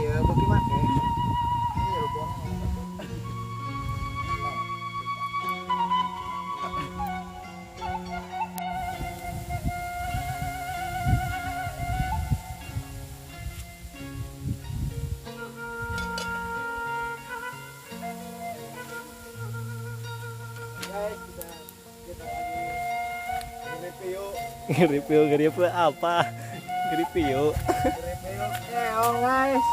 Ya bagaimana? Guys, kita lagi review. Review apa? Review. Review keong, guys.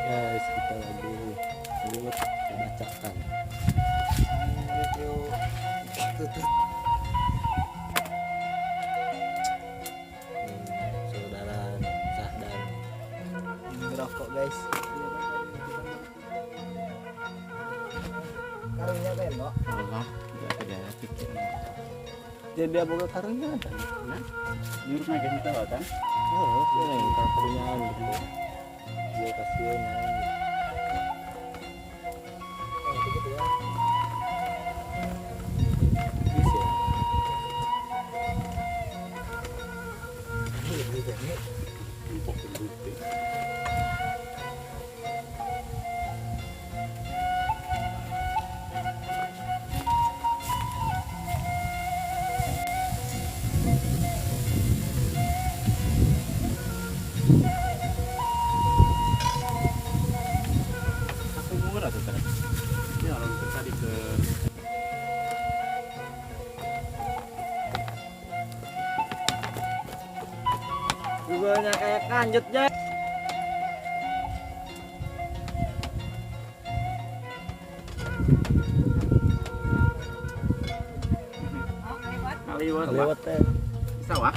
Guys, kita lagi lihat bacakan. Review tutut. Saudara Sahdan ngerokok, guys. Karunya tembok. Allah, tidak ada pikiran. Jadi apa karunya ada? Nah, nyuruh aja kita kan? Oh, ini yang karunya gitu. Dia kasihan. Oh, begitu ya. Bisa. Empok bukti. Aku murah tuh tadi. Ya orang tadi ke Banyak kayak kanjutnya. Kaliwat. Lewat teh. Sawah.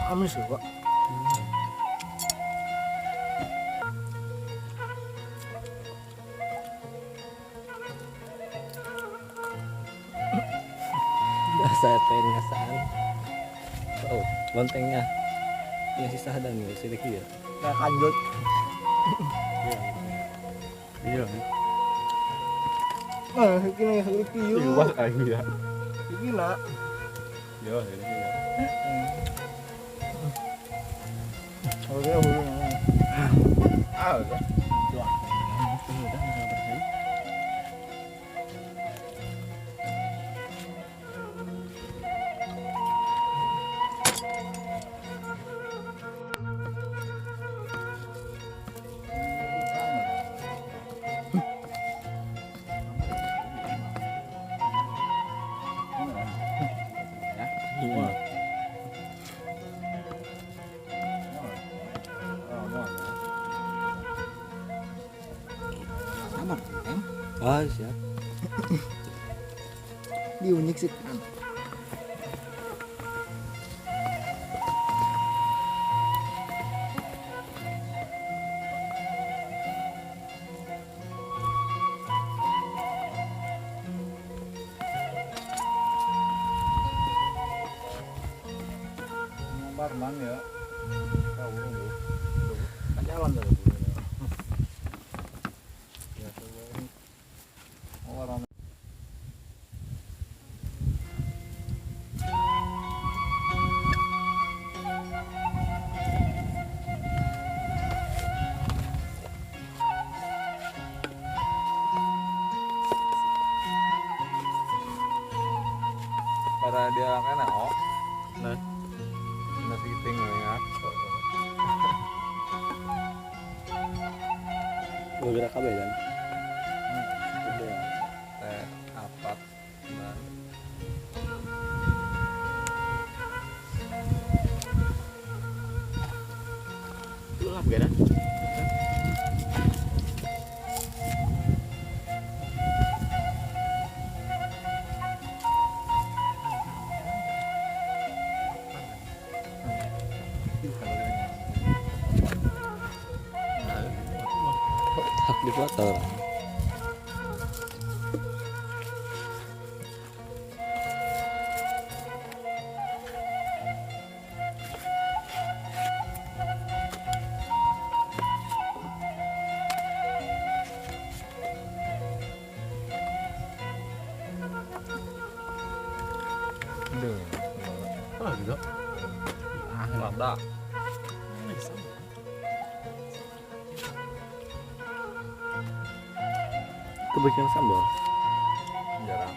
Amis loh, Pak. Saya pengen ngasaan. Oh, lontengnya. Ini si Sahdan nih, si Riki ya. Kayak kanjut. Iya. Nah, ini yang review. Iwas aing ya. Ini lah. Yo, ini ya. Oke, hulunya. Ah, udah. Dua. Udah, udah bersih. Ah, siap. Di unik sih. Barman ya. Tahu lu. Kan jalan dari. Geraknya oh. Nah. Nasi giting ya. Gua gerak kabeh kan. Teh apat. Nah. Lu lap gak ada? Hak dipoto. Oh, gitu. Lada. Kebikin sambal. Jarang.